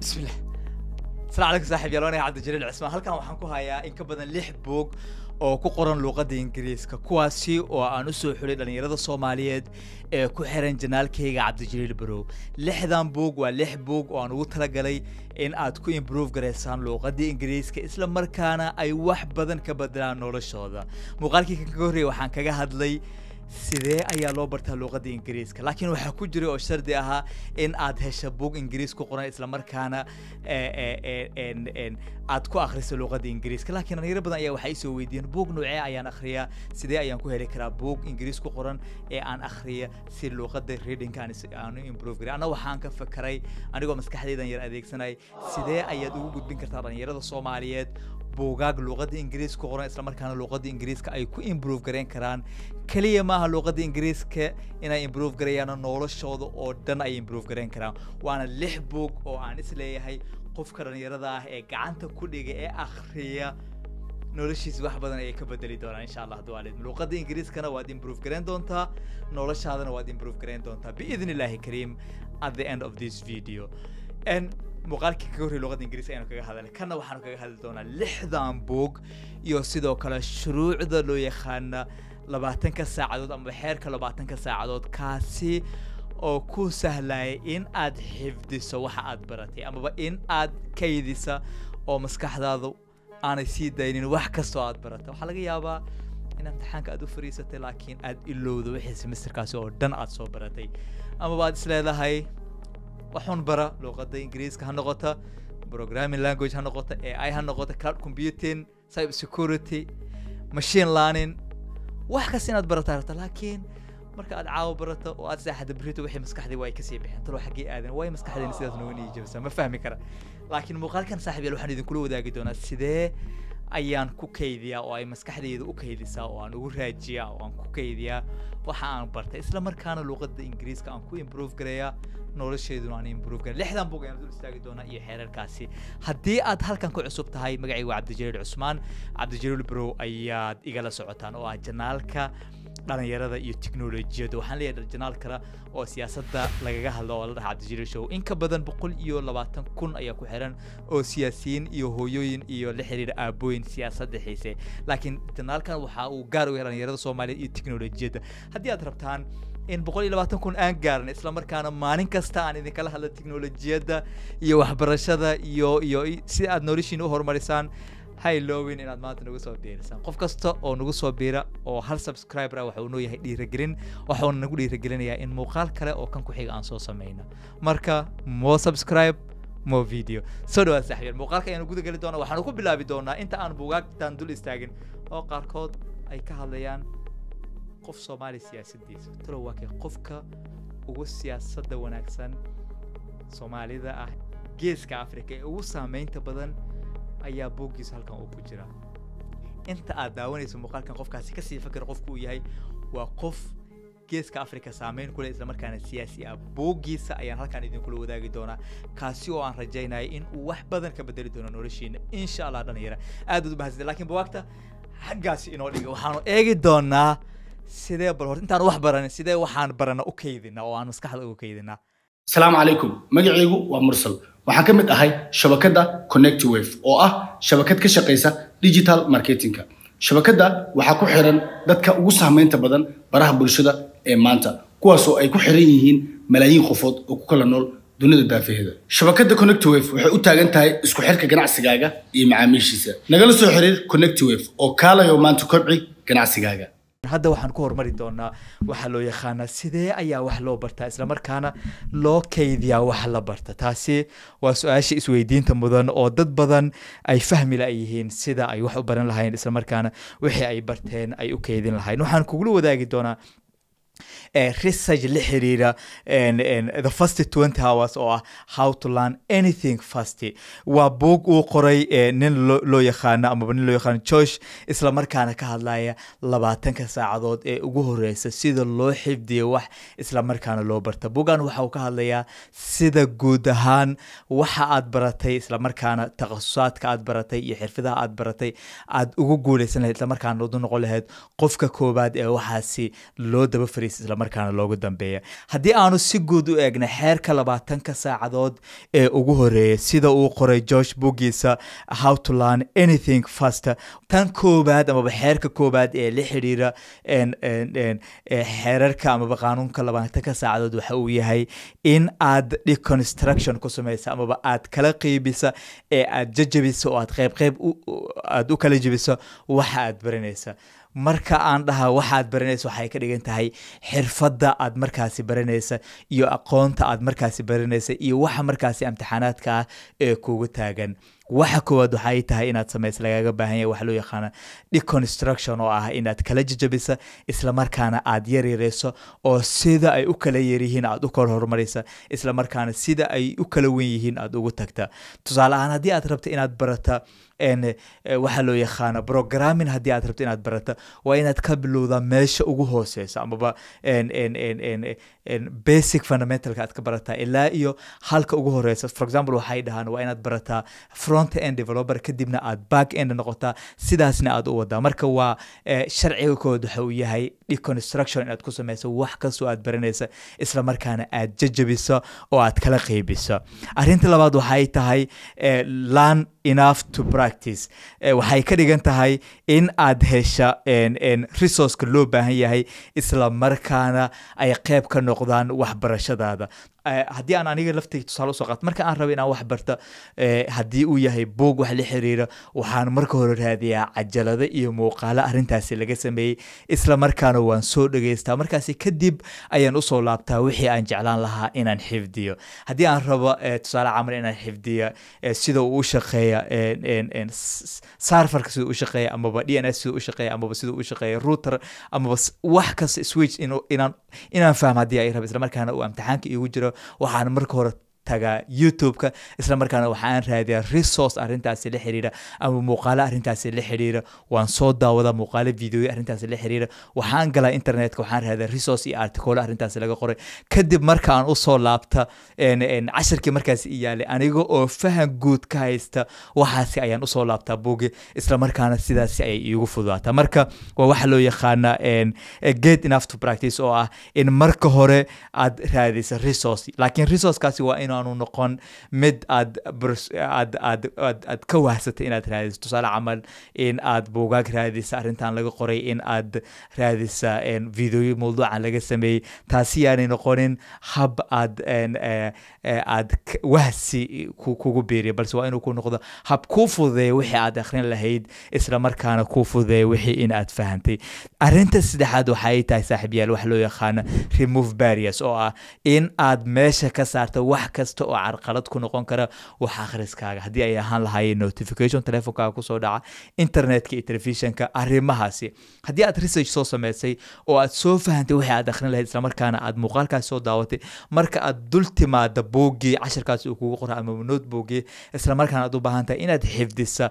Bismillah. Asalaamu calaykum saaxiib yaal, aniga Cabdijaliil Cismaan. Halkan waxaan ku hayaa in ka badan lix buug oo ku qoran luuqadda Ingiriiska, kuwaasi oo aan usoo xulay dhalinyarada Soomaaliyeed ee ku xiran channelkayga Cabdijaliil Barow. Lixdan buug waa lix buug oo aan ugu talagalay in aad ku improve garaysaan luuqadda Ingiriiska, isla markaana ay wax badan ka bedelaan noloshooda. Muuqaalkii kan kaga horreeyay waxaan kaga hadlay sidee ayaa loo bartaa luuqadda Ingiriiska, laakiin waxaa ku jiray oo shardi ahaa in aad hesho buug Ingiriis ku qoran, isla markaana aad ku akhriso luuqadda Ingiriiska. Laakiin dhalinyaro badan ayaa waxay isoo weydiiyeen: buug noocee ayaan akhriyaa? Sidee ayaan ku heli karaa buug Ingiriis ku qoran ee aan akhriya si luuqadda readingka aan u improve garay? Anna waxaan ka fakaray, anigoo maskaxdaydan yar adeegsanay, sidee ayaad ugu gudbin kartaa dhalinyarada Soomaaliyeed buugaag luuqadda Ingiriiska ku qoran, isla markaana luuqadda Ingiriiska ay ku improve gareyn karaan? Keliya maaha luuqadda Ingiriiska inay improve garayaan, noloshooda oo dhan ay improve gareyn karaan. Waana lix buug oo aan isleeyahay qofka dhalinyarada ah ee gacanta ku dhiga ee akhriya, noloshiisa wax badan ayay ka bedeli doonaan, insha Allah hadduu aalid. Luuqadda Ingiriiskana waad improve gareyn doontaa, noloshaadana waad improve gareyn doontaa, biidni Illaahi Kariim. At the end of this video and muuqaalkii kaga horreyay luqadda Ingiriiska ayaanu kaga hadalnay, kanna waxaanu kaga hadli doonaa lixdan buug iyo sidoo kale shuruucda loo yaqaana 20-ka saacadood ama xeerka 20-ka saacadood, kaasi oo ku sahlaya in aad xifdiso waxa aad baratay amaba in aad kaydisa oo maskaxdaadu aanay sii daynin wax kastoo aad barata. Waxaa laga yaabaa in imtixaanka aad u fariisatay, laakiin aad ilowdo wixii semesterkaasi oo dhan aad soo baratay, amaba aad isleedahay waxun bara, luuqadda Ingiriiska ha noqota, programming language ha noqota, AI ha noqota, cloud computing, cyber security, machine learning, wax kasta inaad barataa rabta, laakiin marka aad caawa barato oo aad seexata, berrito wixii maskaxdii waa ay kasii bixeen. Talo xaggee aadan? Way maskaxdeena sidaas nooga niyad jabisa, ma fahmi kara. Laakiin muuqaalkan, saaxiib yaal, waxaan idinkula wadaagi doonaa sidee ayaan ku kaydiyaa oo ay maskaxdayda u kaydisaa oo aan ugu raajiyaa oo aan ku kaydiyaa waxa aan bartay, isla markaana luuqadda Ingiriiska aan ku improve gareeyaa, nolosheeduna aan improve gareya. Lixdan buug ayaan dul istaagi doonaa iyo xeerarkaasi. Haddii aad halkan ku cusub tahay, magacaygu waa Cabdijaliil Cusmaan, Cabdijaliil Brow ayaad igala socotaan, oo ah channelka dhalinyarada iyo tiknolojiyadda. Waxaan leeyahay channel kale oo siyaasadda lagaga hadlo oo la dhaha Cabdijaliil Show. In ka badan 120,000 ayaa ku xiran, oo siyaasiyiin iyo hooyooyin iyo la xiriira aabooyin siyaasadda xiise, laakiin channelkan waxa uu gaar u yahay dhalinyarada Soomaaliya iyo tiknolojiyadda. Haddii aad rabtaan in 120,000 aan gaaran, isla markaana maalin kasta aan idinkala hadla tiknolojiyadda iyo waxbarashada iyo si aad noloshiina u horumarisaan, ha iloowin inaad maanta nagu soo biirisaan. Qof kasta oo nagu soo biira oo hal subscriber ah waxa uu noo yahay dhiirigelin, waxauna nagu dhiirigelinayaa in muuqaal kale oo kan ku xiga aan soo sameyno. Marka more subscribe, more video. Soo dhawaad, saaxiibayaal. Muuqaalka ayaanu guda geli doonaa. Waxaanu ku bilaabi doonaa, inta aan buugaagtan dul istaagin oo qaarkood ay ka hadlayaan qof Soomaali siyaasaddiisa, talo waa kee qofka ugu siyaasadda wanaagsan Soomaalida ah Geeska Africa ee ugu saameynta badan ayaa buuggiisa halkan uu ku jira. Inta aad daawanayso muuqaalkan, qofkaasi kasii fakar qofku uu yahay. Waa qof Geeska Africa saameyn ku leh, isla markaana siyaasi ah. Buuggiisa ayaan halkan idinkula wadaagi doonaa, kaasi oo aan rajaynaya in uu wax badan ka bedeli doono noloshiina, insha Allah. Dhalinyara, aad baad u mahadsantahay, laakiin buugaagta xaggaasi inoo dhiga. Waxaanu eegi doonaa sidee bal horta intaan wax baranin, sidee waxaan barana u kaydinaa oo aan maskaxda ugu kaydinaa. Asalaamu calaykum, magacaygu waa Mursal. Waxaan ka mid ahay shabakadda Connectwave, oo ah shabakad ka shaqaysa digital marketingka. Shabakadda waxaa ku xiran dadka ugu saameynta badan baraha bulshada ee maanta, kuwaasoo ay ku xiran yihiin malaayiin qofood oo ku kala nool dunida daafaheeda. Shabakadda Connectwave waxay u taagan tahay isku xirka ganacsigaaga iyo macaamiishiisa. Nagala soo xiriir Connectwave oo kaalayo maanta kobci ganacsigaaga. Hadda waxaan ku horumari doonaa waxaa loo yaqaanaa sidee ayaa wax loo bartaa, isla markaana loo kaydiyaa wax la barta. Taasi waa su-aasha isweydiinta mudan oo dad badan ay fahmi la-yihiin sida ay wax u baran lahayn, isla markaana wixii ay barteen ay u kaydin lahayn. Waxaan kugula wadaagi doonaa research la xiriira the first 20 hours, oo ah how to learn anything fast. Waa buug uu qoray nin loo yaqaano amaba nin loo yaqaano Josh, isla markaana ka hadlaya 20-ka saacadood ee ugu horeysa sida loo xifdiyo wax, isla markaana loo barta. Buuggan waxa uu ka hadlayaa sida guud ahaan waxa aad baratay, isla markaana takhasusaadka aad baratay iyo xirfadaha aad baratay aad ugu guuleysan lahayd, isla markaana u noqon lahayd qofka koowaad ee waxaasi loo daba fariisto. fariis isla markaana loogu dambeeya. Haddii aanu si guud u eegna xeerka 20-ka saacadood ee ugu horeeya, sida uu qoray Josh buuggiisa How to Learn Anything Faster, tan koobaad amaba xeerka koobaad ee la xiriira xeerarka amaba qaanuunka 20-ka saacadood waxa uu yahay in aad deconstruction ku samaysa amaba aad kala qeybisa ee aad jajabisa oo aad qeyb qeyb aad u kala jebiso waxa aad baranaysa. Marka aan dhaha waxaad baranaysa, waxay ka dhigan tahay xirfadda aad markaasi baranaysa iyo aqoonta aad markaasi baranaysa iyo waxa markaasi imtixaanaadka ah ee kugu taagan. Waxa koowaad waxay tahay inaad samaysa lagaaga baahan yahay waxa loo yaqaana deconstruction, oo ah inaad kala jajabisa isla markaana aad yaryareyso, oo sida ay u kala yaryihiin aad u kala horumaraysa, isla markaana sida ay u kala wen yihiin aad ugu tagta. Tusaale ahaan, haddii aad rabto inaad barata waxaa loo yaqaana programming, haddii aad rabto inaad barata, waa inaad ka bilowdaa meesha ugu hooseysa amaba basic fundamentalka aad ka barataa ilaa iyo halka ugu horeysa. For example, waxay dhahaan waa inaad barataa front end developer, kadibna aad back end noqotaa, sidaasna aad u wadaa. Marka waa sharciga kood waxa uu yahay deconstruction inaad ku sameyso wax kastoo aad baranaysa, isla markaana aad jajabiso oo aad kala qeybiso. Arrinta labaad waxay tahay learn enough to practice. Waxay ka dhigan tahay in aad hesha resourceka loo baahan yahay, isla markaana ay qeyb ka noqdaan waxbarashadaada. Haddii aan aniga laftayda tusaale usoo qaato, marka aan rabo inaan wax barta, haddii uu yahay buug wax la xiriira, waxaan marka hore raadiyaa cajalado iyo muuqaalo arrintaasi laga sameeyey, isla markaana waan soo dhegeystaa. Markaasi kadib ayaan usoo laabtaa wixii aan jeclaan lahaa inaan xifdiyo. Haddii aan rabo, tusaale camal, inaan xifdiyo sida uu u shaqeeya serverka, siduu u shaqeeya, amaba DNS siduu u shaqeeya, amaba siduu u shaqeeya router, amaba wax kasta, switch, inaan fahmo haddii ay rabo, isla markaana uu imtixaanka iigu jiro, waxaan marka hore tagaa YouTube-ka, isla markaana waxaan raadiyaa resource arrintaasi la xiriira ama muuqaalo arrintaasi la xiriira. Waan soo daawadaa muuqaalo, videoyo arrintaasi la xiriira. Waxaan galaa internetka, waxaan raadiyaa resource iyo article arrintaasi laga qoray. Kadib marka aan usoo laabta casharkii markaasi i yaalay, aniga oo faham guud ka haysta waxaasi, ayaan usoo laabtaa buugi, isla markaana sidaasi ayay iigu fududaataa. Marka waa waxa loo yaqaana get enough to practice, oo ah in marka hore aad raadisa resource, laakiin resourcekaasi waa inaanu noqon mid aad aad aad aad aad ka wahsatay inaad raadiso. Tusaale camal, in aad buugaag raadisa arrintan laga qoray, in aad raadisa videoyo mawduucan laga sameeyey, taasi yaanay noqonin hab aad aad wahsi kugu biiriya, balse waa inuu ku noqdo hab kuu fududeeya wixii aad akhrin lahayd, isla markaana kuu fududeeya wixii in aad fahantay. Arrinta saddexaad waxay tahay, saaxiib yaal, waxa loo yaqaano remove barriers, oo ah in aad meesha ka saarto wax kasta oo carqalad ku noqon kara wax akhriskaaga, haddii ay ahaan lahaayeen notification telefonkaaga kusoo dhaca, internetka iyo telefishinka, arrimahaasi. Haddii aad research soo sameysay oo aad soo fahantay wixii aad akhrin lahayd, islamarkaana aad muuqaalkaas soo daawatay, marka aad dul timaada buuggii casharkaasi uu kugu qora ama notebookgii, islamarkaana aad u baahan tahay inaad xifdisa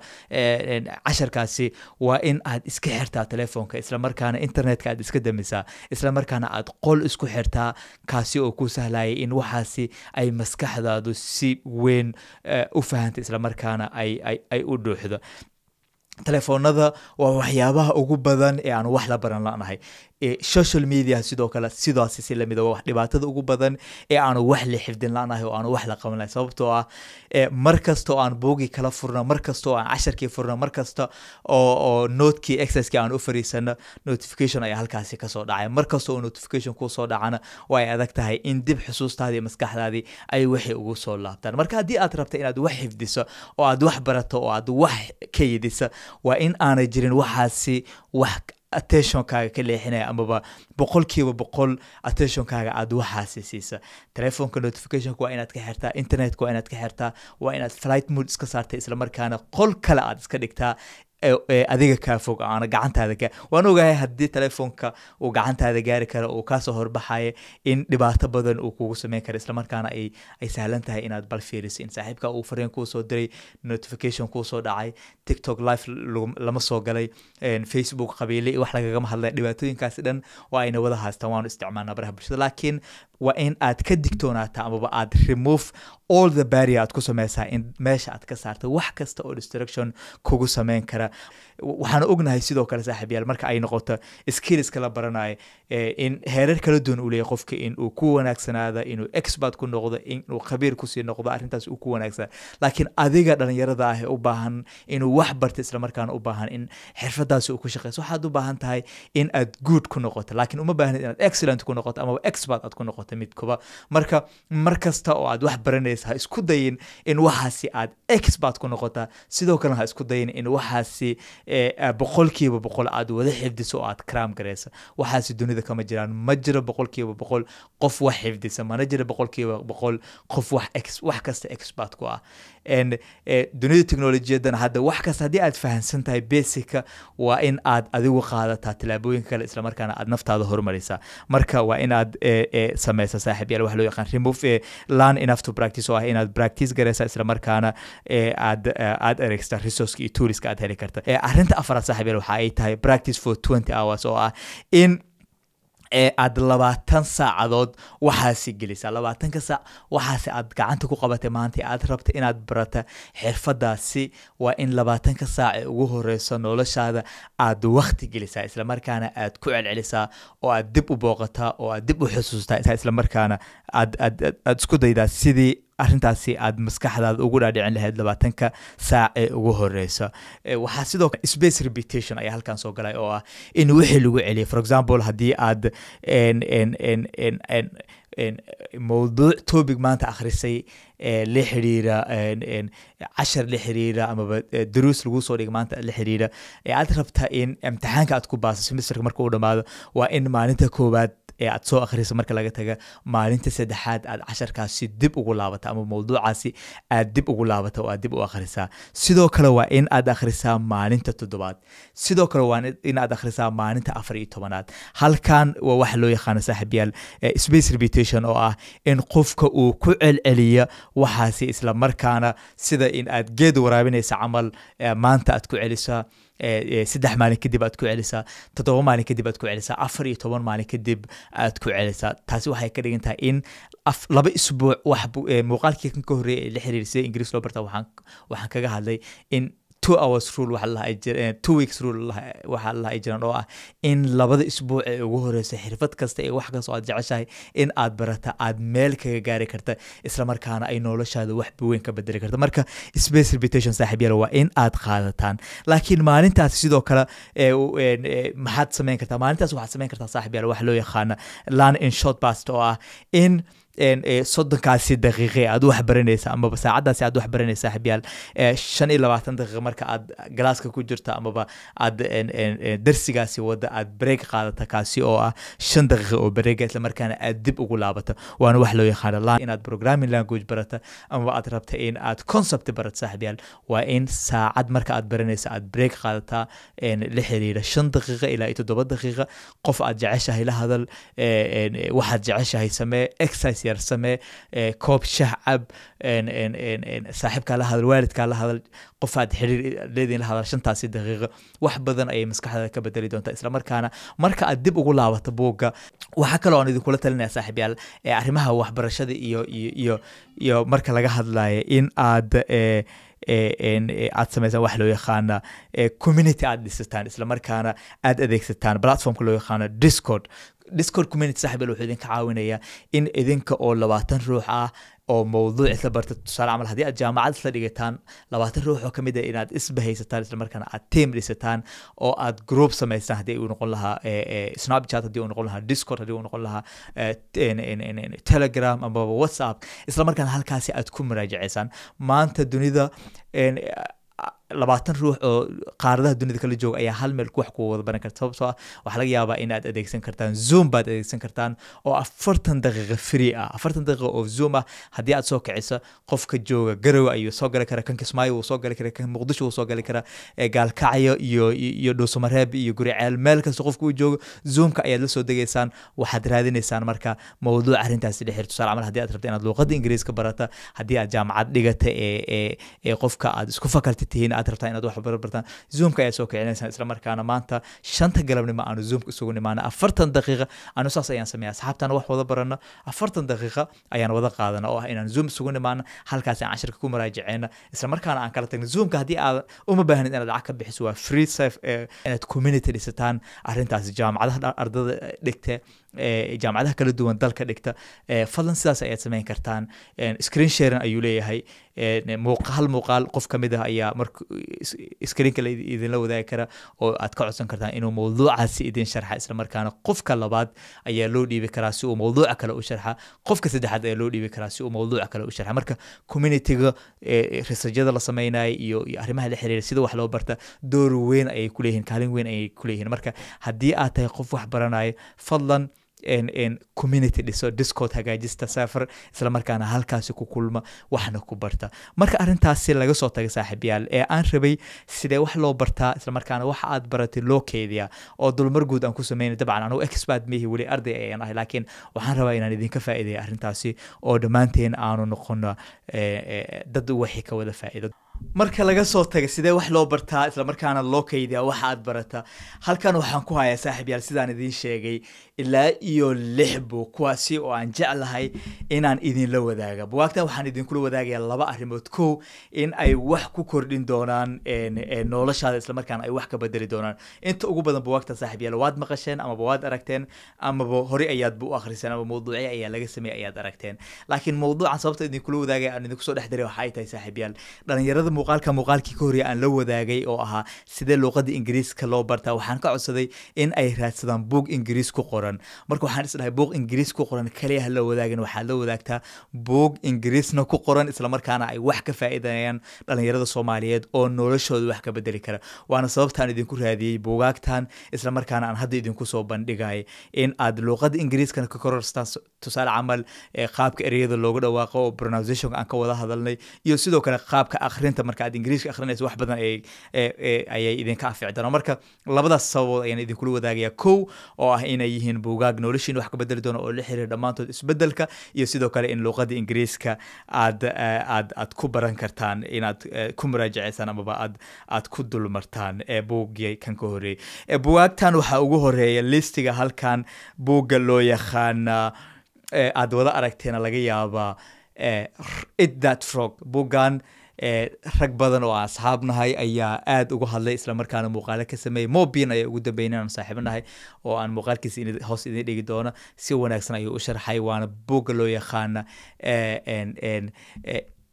casharkaasi, waa in aad iska xirtaa telefoonka, islamarkaana internetka aad iska damisaa, islamarkaana aad qol isku xirtaa, kaasi oo ku sahlaya in waxaasi ay maskaxdaadu si weyn u fahantay, islamarkaana ay u dhuuxdo. Telefoonada waa waxyaabaha ugu badan ee aan wax la baran lanahay. Social media sidoo kale sidaasi si lamid ah, waa wax dhibaatada ugu badan ee aanu wax la xifdin lanahay oo aanu wax la qaban lahay, sababtoo ah mar kasta oo aan buugii kala furno, mar kasta oo aan casharkii furno, mar kasta oo notekii exercisekii aan u fariisano, notification ayaa halkaasi kasoo dhacay. Mar kasta oo notification kuu soo dhacana, waa ay adag tahay in dib xusuustaadii iyo maskaxdaadii ay wixii ugu soo laabtaan. Marka haddii aad rabta inaad wax xifdiso oo aad wax barato oo aad wax kaydisa, waa in aanay jirin waxaasi wax attentionkaaga ka leexinaya, amaba 100% attentionkaaga aad waxaasi siisa. Telefoonka notificationka waa inaad ka xirtaa, internetka waa inaad ka xirtaa, waa inaad flight mode iska saartay, islamarkaana qol kale aad iska dhigtaa ee adiga kaa fog, aana gacantaada ka. Waan ogahay haddii telefoonka uu gacantaada gaari karo, uu kaasoo horbaxaya, in dhibaato badan uu kugu sameyn karo, islamarkaana ay sahlan tahay inaad bal fiiriso in saaxiibka uu fariin kuu soo diray, notification kuu soo dhacay, TikTok live lama soo galay, Facebook qabiile iyo wax lagagama hadlay. Dhibaatooyinkaasi dhan waa ayna wada haystaan, waanu isticmaalnaa baraha bulshada, laakiin Waa in aad ka digtoonaataa amaba aad remove all the barrier aad ku sameysaa, in meesha aad ka saarta wax kasta oo distraction kugu sameyn kara. Waxaan ognahay sidoo kale, saaxiibyaal, marka ay noqoto skillska la baranayo, in heerar kala duwan uu leeyahay qofka, in uu ku wanaagsanaada, inuu expert ku noqdo, inuu khabiir kusii noqdo arrintaas uu ku wanaagsan. Laakiin adiga dhalinyarada ah ee u baahan inuu wax barto, islamarkaana u baahan in xirfadaasi uu ku shaqeyso, waxaad u baahan tahay in aad good ku noqoto, laakiin uma baahnid inaad excellent ku noqoto amaba expert aad ku noqoto midkuba. Marka mar kasta oo aad wax baranaysa, ha isku dayin in waxaasi aad expert ku noqota. Sidoo kalena ha isku dayin in waxaasi 100% aad wada xifdiso oo aad cram gareysa. Waxaasi dunida kama jiraan. Ma jiro 100% qof wax xifdisa, mana jiro 100% qof wax kasta expert ku ah. Dunida teknolojiyadana hadda wax kasta haddii aad fahansan tahay basica, waa in aad adigu qaadataa tilaabooyin kale, islamarkaana aad naftaada horumarisaa. Marka waa inaad sameysa, saaxiib yaal, waxa loo yaqaan remove, learn enough to practice, oo ah inaad practice gareysa, islamarkaana aad adeegsataa resourceka iyo toolska aad heli karta. Arrinta afraad, saaxiib yaal, waxa ay tahay practice for 20 hours, oo ah in aad 20 saacadood waxaasi gelisaa. 20-ka saac waxaasi aad gacanta ku qabatay maanta aad rabta inaad barata xirfadaasi, waa in 20-ka saac ee ugu horeyso noloshaada aad wakti gelisaa, islamarkaana aad ku celcelisaa oo aad dib u booqataa oo aad dib u xusuustaa, islamarkaana aad isku daydaa sidii arrintaasi aad maskaxdaada ugu dhaadhicin lahayd 20-ka saac ee ugu horeysa. Waxaa sidoo kale space repetition ayaa halkan soo galay, oo ah in wixii lagu celiyay. For example, haddii aad en en en en en en mowduuc topic maanta akhrisay la xiriira cashar la xiriira amaba duruus lagu soo dhigay maanta la xiriira, ee aad rabta in imtixaanka aad ku baaso semesterka marka uu dhamaado, waa in maalinta koowaad ee aad soo akhriso marka laga taga, maalinta saddexaad aad casharkaasi dib ugu laabata ama mowduucaasi aad dib ugu laabata oo aad dib u akhrisaa. Sidoo kale waa in aad akhrisaa maalinta toddobaad. Sidoo kale waa in aad akhrisaa maalinta 14-aad. Halkan waa waxa loo yaqaano, saaxiibyaal, space repetition, oo ah in qofka uu ku celceliya waxaasi, isla markaana sida in aad geed waraabinaysa camal, maanta aad ku celisaa, 3 maalin kadib aad ku celisaa, 7 maalin kadib aad ku celisaa, 14 maalin kadib aad ku celisaa. Taasi waxay ka dhigan tahay in 2 isbuuc wax muuqaalkii kan ka horreeyay ee la xiriir sida Ingiriis loo barta waxaan kaga hadlay in 2 hours rule waxa la ay 2 weeks rule waxa la ay jiraan, oo ah in 2-da isbuuc ee ugu horeysa xirfad kasta ee wax kasta oo aad jeceshahay in aad barata aad meel kaga gaari karta, isla markaana ay noloshaada wax weyn ka bedeli karta. Marka space repetition, saaxiib yaal, waa in aad qaadataan. Laakiin maalintaasi sidoo kale maxaad samayn kartaa? Maalintaas waxaad samayn kartaa, saaxiib yaal, waxa loo yaqaana learn in short burst, oo ah in 30-kaasi daqiiqe aad wax baranaysa amaba saacaddaasi aad wax baranaysa, saaxiib yaal, 25 daqiiqa marka aad galaaska ku jirta amaba aad darsigaasi wada, aad break qaadata, kaasi oo ah 5 daqiiqa oo break, isla markaana aad dib ugu laabata. Waana wax loo yaqaano learn. Inaad programming language barata amaba aad rabta in aad concept barato, saaxiib yaal, waa in saacad marka aad baranaysa aad break qaadataa la xiriira 5 daqiiqa ilaa iyo 7 daqiiqa. Qof aad jeceshahay la hadal, waxaad jeceshahay samee, exercise yar samee, koob shah cab, saaxiibkaa la hadal, waalidkaa la hadal, qof aad xiriir leediin la hadal. 5-taasi daqiiqo wax badan ayay maskaxdaada ka bedeli doontaa, isla markaana marka aad dib ugu laabato buugga. Waxaa kaloo aan idinkula talinaya, saaxiibyaal, arrimaha waxbarashada iyo marka laga hadlayo, in aad aad samaysaan wax loo yaqaana community aad dhisataan, isla markaana aad adeegsataan platformka loo yaqaano Discord. Discord community, saaxiib, wuxuu idinka caawinayaa in idinka oo 20 ruux ah oo mowduuc isla barta, tusaale camal haddii aad jaamacad isla dhigataan, 20 ruux oo kamid ah inaad isbahaysataan, isla markaana aad team dhisataan oo aad group samaystaan, haddii uu noqon lahaa Snapchat, haddii uu noqon lahaa Discord, haddii uu noqon lahaa Telegram amaba WhatsApp, isla markaana halkaasi aad ku muraajaceysaan. Maanta dunida 20 ruux oo qaaradaha dunida kala jooga ayaa hal meel wax ku wada baran karta, sababtoo ah waxaa laga yaabaa in aad adeegsan kartaan Zoom baad adeegsan kartaan oo 40 daqiiqo free ah. 40 daqiiqo oo Zoom ah haddii aad soo kiciso, qofka jooga Garowe ayuu soo gali karaa, kan Kismaayo wuu soo gali karaa, kan Muqdisho wuu soo gali karaa, Gaalkacyo iyo Dhuusamareeb iyo Guriceel, meel kasta qofka uu joogo Zoomka ayaad la soo degaysaan. Waxaad raadinaysaan marka mowduuc arrintaasi dhex xiriir. Tusaale camal haddii aad rabto inaad luuqadda Ingiriiska barata, haddii aad jaamacad dhigata ee qofka aad isku faculty tihiin aad aad rabtaan inaad wax barbartaan, Zoomka ayaad soo kicinaysaan, isla markaana maanta 5ta galabnimo aanu Zoomka isugu nimaana 40 daqiiqa. Anu saas ayaan sameeya, asxaabtaan wax wada barana 40 daqiiqa ayaan wada qaadana, oo ah inaan Zoom isugu nimaana, halkaas aan cashirka ku muraajaceyna, isla markaana aan kala tagna. Zoomka haddii aad uma baahnid inaad lacag ka bixiso, waa free safe inaad community dhisataan. Arrintaasi jaamacadaha ardada dhigta, jaamacadaha kala duwan dalka dhigta, fadlan sidaas ayaad samayn kartaan. Screen sharing ayuu leeyahay, hal muuqaal qof ka mid ah ayaa marka screenka la idinla wadaagi kara oo aad ka codsan kartaan inuu mawduucaasi idin sharxa, isla markaana qofka labaad ayaa loo dhiibi karaa si uu mawduuca kale u sharxa, qofka saddexaad ayaa loo dhiibi karaa si uu mawduuca kale u sharxa. Marka communityga researchada la sameynaya iyo arrimaha la xiriira sida wax loo barta door weyn ayay kuleeyihiin, kaalin weyn ayay kuleeyihiin. Marka haddii aad tahay qof wax baranaya, fadlan community dhiso, Discord hagaajista server, isla markaana halkaasi ku kulma, waxna ku barta. Marka arrintaasi laga soo tagay, saaxiibyaal, ee aan rabay sidee wax loo bartaa, isla markaana waxa aad baratay loo keydiyaa, oo dulmar guud aan ku sameynay. Dabcan anugu expert mihi, weli arday ayaan ahay, laakiin waxaan rabaa inaan idinka faa'iideeya arrintaasi oo dhammaanteen aanu noqono dad wixii ka wada faa'iido. Marka laga soo taga sidee wax loo bartaa, isla markaana loo kaydiyaa waxa aad barataa, halkan waxaan ku hayaa, saaxiib yaal, sidaan idiin sheegay, ilaa iyo lix buug, kuwaasi oo aan jeclahay inaan idinla wadaaga. Bugaagtan waxaan idinkula wadaagayaa laba arrimood. Kow, in ay wax ku kordhin doonaan noloshaada, isla markaana ay wax ka bedeli doonaan. Inta ugu badan bugaagta, saaxiib yaal, waad maqasheen amaba waad aragteen amaba hore ayaadba u akhriseen ama mawduucyo ayaa laga sameeyay ayaad aragteen. Laakiin mawduucan sababta idinkula wadaagaya aan idinku soo dhex daray waxa ay tahay, saaxiib yaal, dhalinyarada muuqaalka muuqaalkii ka horreeyay aan la wadaagay oo ahaa sidee luuqadda Ingiriiska loo bartaa, waxaan ka codsaday in ay raadsadaan buug Ingiriis ku qoran. Marka waxaan isdhahay, buug Ingiriis ku qoran kaliya ha la wadaagin, waxaad la wadaagtaa buug Ingiriisna ku qoran, isla markaana ay wax ka faa'iidanayaan dhalinyarada Soomaaliyeed oo noloshooda wax ka bedeli kara. Waana sababtaan idinku raadiyey buugaagtan, isla markaana aan hadda idinku soo bandhigay in aad luuqadda Ingiriiskana ka kororstaan, tusaale camal qaabka ereyada loogu dhawaaqo oo pronunciation aan ka wada hadalnay, iyo sidoo kale qaabka akhrinta. Marka aad Ingiriiska akhrinayso, wax badan ayay idinka anfici doonaan. Marka labadaas sababood ayaan idinkula wadaagayaa: kow, oo ah inay yihiin buugaag noloshiin wax ka bedeli doona oo la xiriira dhammaantood isbedelka, iyo sidoo kale in luuqadda Ingiriiska aad ku baran kartaan inaad ku muraajaceysaan amaba aad ku dulmartaan buuggii kan ka horreeyey. Buugaagtan waxaa ugu horeeya listiga halkan buugga loo yaqaana aad wada aragteena laga yaabaa, Eat That Frog. Buuggan rag badan oo aan asxaab nahay ayaa aad uga hadlay, isla markaana muuqaalo ka sameeyey. Mobin ayaa ugu dambeynay aan saaxiibo nahay oo aan muuqaalkiisa hoos idin dhigi doono. Si wanaagsan ayuu u sharxay, waana buugga loo yaqaana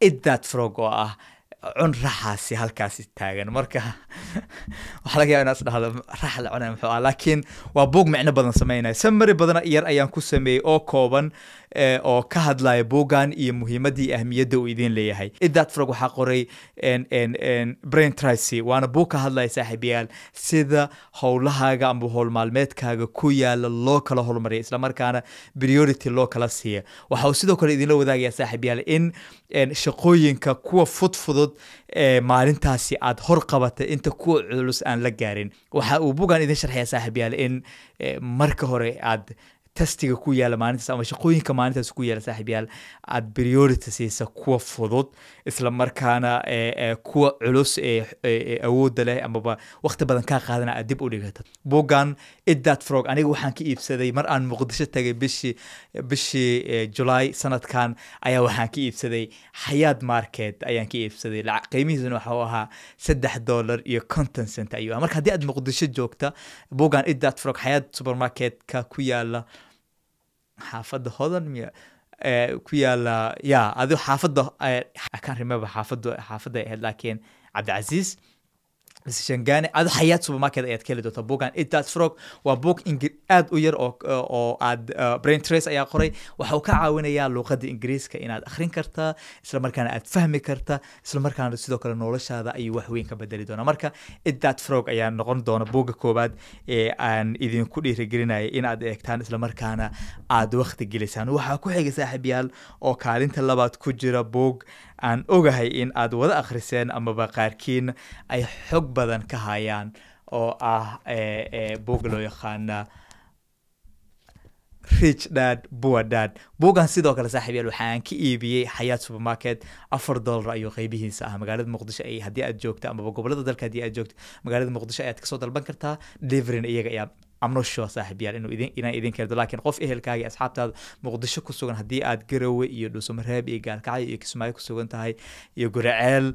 Eat That Frog, oo ah cun raxaasi halkaasi taagan. Marka waxaa laga yaaba inaad is dhahdo, "Rax la cunaya muxuu ah?" Laakiin waa buug micno badan sameynaya. Summary badan yar ayaan ku sameeyey oo kooban oo ka hadlaya buuggan iyo muhiimadda iyo ahmiyadda uu idin leeyahay. Eat That Frog waxaa qoray Brian Tracy, waana buug ka hadlaya, saaxiibayaal, sida howlahaaga ama howl maalmeedkaaga ku yaala loo kala hormariya, islamarkaana priority loo kala siiya. Waxa uu sidoo kale idinla wadaagaya, saaxiibayaal, in shaqooyinka kuwa fudfudud ee maalintaasi aad hor qabatay inta kuwa culus aan la gaarin. Waxa uu bugan idin sharxaya, saaxiibayaal, in marka hore aad taskiga ku yaala maalintaas ama shaqooyinka maalintaas ku yaala, saaxiibayaal, aad priority siisa kuwa fudud, isla markaana kuwa culus ee awoodda leh amaba waqti badan kaa qaadana aad dib u dhigato. Buuggan Eat That Frog aniga waxaan ka iibsaday mar aan Muqdisho tagay bishii July sanadkan ayaa waxaan ka iibsaday Xayaat Market ayaan ka iibsaday. Qiimihiisuna waxa uu ahaa $3.50 ayuu ahaa. Marka haddii aad Muqdisho joogta, buuggan Eat That Frog Xayaat Supermarket-ka ku yaala xaafadda Hodan miya ku yaala ya adi xaafadda, I can't remember xaafadda ay ahayd, laakiin Cabdicasiis mise Shangani, adi Xayaat Supermarket ayaad ka heli doontaa buuggan Eat That Frog. Waa buug aad u yar oo aad Brian Tracy ayaa qoray. Waxa uu ka caawinayaa luuqadda Ingiriiska inaad akhrin kartaa, isla markaana aad fahmi karta, isla markaana sidoo kale noloshaada ayuu wax weyn ka bedeli doonaa. Marka Eat That Frog ayaa noqon doona buugga koowaad ee aan idinku dhiirigelinaya in aad eegtaan, isla markaana aad waqti gelisaan. Waxaa ku xiga, saaxiibyaal, oo kaalinta labaad ku jira buug aan ogahay in aad wada akhriseen amaba qaarkiin ay xog badan ka hayaan, oo ah buug loo yaqaana Rich Dad Poor Dad. Buuggan sidoo kale, saaxiib yaal, waxaan ka iibiyey Xayaat Supermarket. $4 ayuu qaybihiisa ah. Magaalada Muqdisho ay haddii aad joogto, amaba gobolada dalka haddii aad joogto, magaalada Muqdisho ayaad kasoo dalban kartaa. Delivery-na iyaga ayaa, I'm not sure, saaxiib yaal, inuu idin inaan idin keento, laakiin qof ehelkaaga iyo asxaabtaada Muqdisho ku sugan, haddii aad Garowe iyo Dhuusamareeb iyo Gaalkacyo iyo Kismaayo ku sugan tahay iyo Guraceel,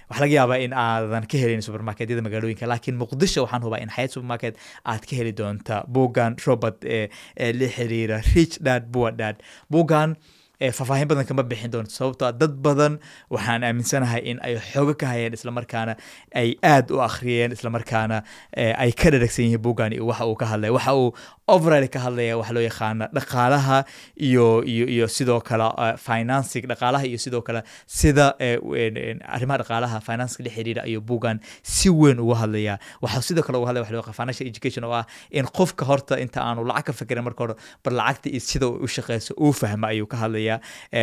waxaa laga yaabaa in aadan ka helin supermarketyada magaalooyinka, laakiin Muqdisho waxaan hubaa in Xayaat Supermarket aad ka heli doonta buuggan Robert ee la xiriira Rich Dad Poor Dad. Buuggan faahfaahin badan kama bixin doonto, sababtoo ah dad badan waxaan aaminsanahay in ay xogo ka hayeen, islamarkaana ay aad u akhriyeen, islamarkaana ay ka dharagsan yihiin buuggan iyo waxa uu ka hadlaya. Waxa uu overall ka hadlaya waxa loo yaqaana dhaqaalaha iyo sidoo kale financing dhaqaalaha, iyo sidoo kale sida arrimaha dhaqaalaha finance la xiriira ayuu buuggan si weyn uga hadlaya. Waxaa sidoo kale uga hadlaya waxa loo yaqaan financial education, oo ah in qofka horta inta aanu lacag ka fikirin, marka hore bar lacagta iyo sida uu u shaqeyso uu fahma ayuu ka hadlaya.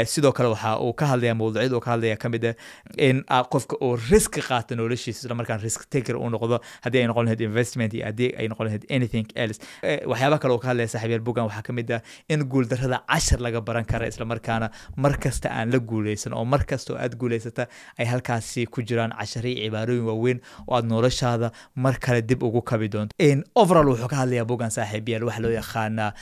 Sidoo kale waxa uu ka hadlaya, mawduucyada uu ka hadlaya ka mid ah in qofka uu risk qaato noloshiisa, isla markaan risk taker uu noqdo, haddii ay noqon lahayd investment iyo haddii ay noqon lahayd anything else. Waxyaabaha kale uu ka hadlaya, saaxiibayaal, buuggan waxaa ka mid ah in guuldarrada cashar laga baran kara, isla markaana mar kasta aan la guuleysan oo mar kasta oo aad guuleysata ay halkaasi ku jiraan cashari iyo cibaarooyin waaweyn oo aad noloshaada mar kale dib ugu kabi doonto. In overall wuxuu ka hadlayaa buuggan, saaxiibayaal, waxa loo yaqaana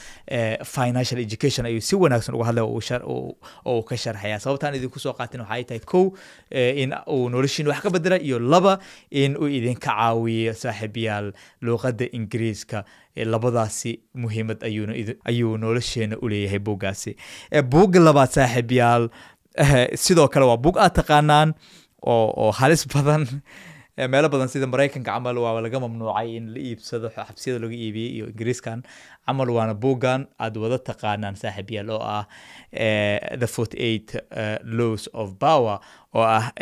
financial education ayuu si wanaagsan uga hadlaya oo uu ka sharxaya. Sababtaan idinku soo qaatin waxay tahay, kow, in uu noloshiina wax ka bedela, iyo laba, in uu idinka caawiyo, saaxiibayaal, luuqadda Ingiriiska. Labadaasi muhiimad ayuuna ayuu nolosheena u leeyahay buuggaasi. Buugga labaad, saaxiibayaal, sidoo kale waa buug aad taqaanaan oo halis badan. Meelo badan sida Maraykanka camal waa laga mamnuucay in la iibsado, xabsiyada laga iibiyey, iyo Ingiriiskan camal. Waana buuggan aad wada taqaanaan, saaxiibayaal, oo ah The 48 Laws of Power, oo ah